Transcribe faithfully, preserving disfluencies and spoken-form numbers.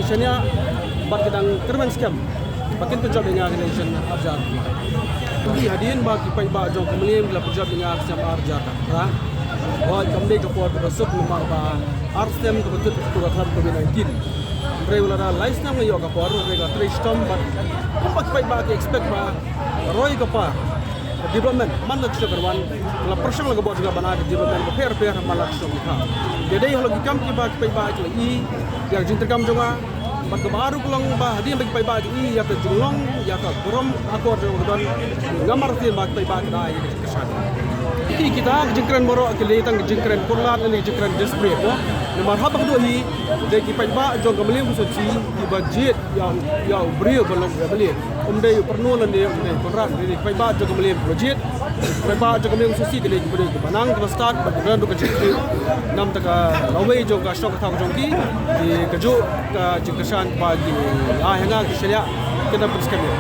Shaniah bad ki dang kyrmen skhem ba kin pynjop ïa nga election arhajar. Ki hadien ba ki paidbah jong ka Mylliem ki la pynjop ïa nga snem arhajar. Ra. Hooid, kam dei ka por kaba suk namar ba ar snem kaba tut ka khlad covid nineteen. Hynrei wat la da lai snem nga ïoh ka por, hynrei ka trei shitom bad kumba ki paidbah ki expect ba roi ka par. Development man la ka shnong ka wan, la pyrshang la ka bor jong nga ban ai ka development bapher bapher man la ka shnong ka. Ïa dei halor ki kam kiba ki paidbah ki la i ïa ka jingtrei kam jong nga. Bad kaba ar ruh ka long ba hadien ba ki paidbah ki i ïa ka jinglong ïa ka burom akor jong ka don, nga martin ba ki paidbah ki da ai ïa ka jingkyrshan. Ki kita ki jingkren baroh ki dei tang ki jingkren pyrlad ne ki jingkren desperate, mo. Namar haba ka duh hi dei ki paidbah jong ka Mylliem constituency kiba jied ïa u, ïa u briew ba long u MLA. Um dei u Prano lane um dei u Conrad, dei ki paidbah jong ka Mylliem kiba jied. Ki paidbah jong ka Mylliem constituency ki dei kiba dei kiba nang kiba stad bad kiba don ruh ka jingkyrkhu. Namar ka lawei jong ka shnong ka thaw jong ki, ki kajuh ka jingkyrshan ba ki ai ha nga ki shaniah, ki dang pynskhem ïa.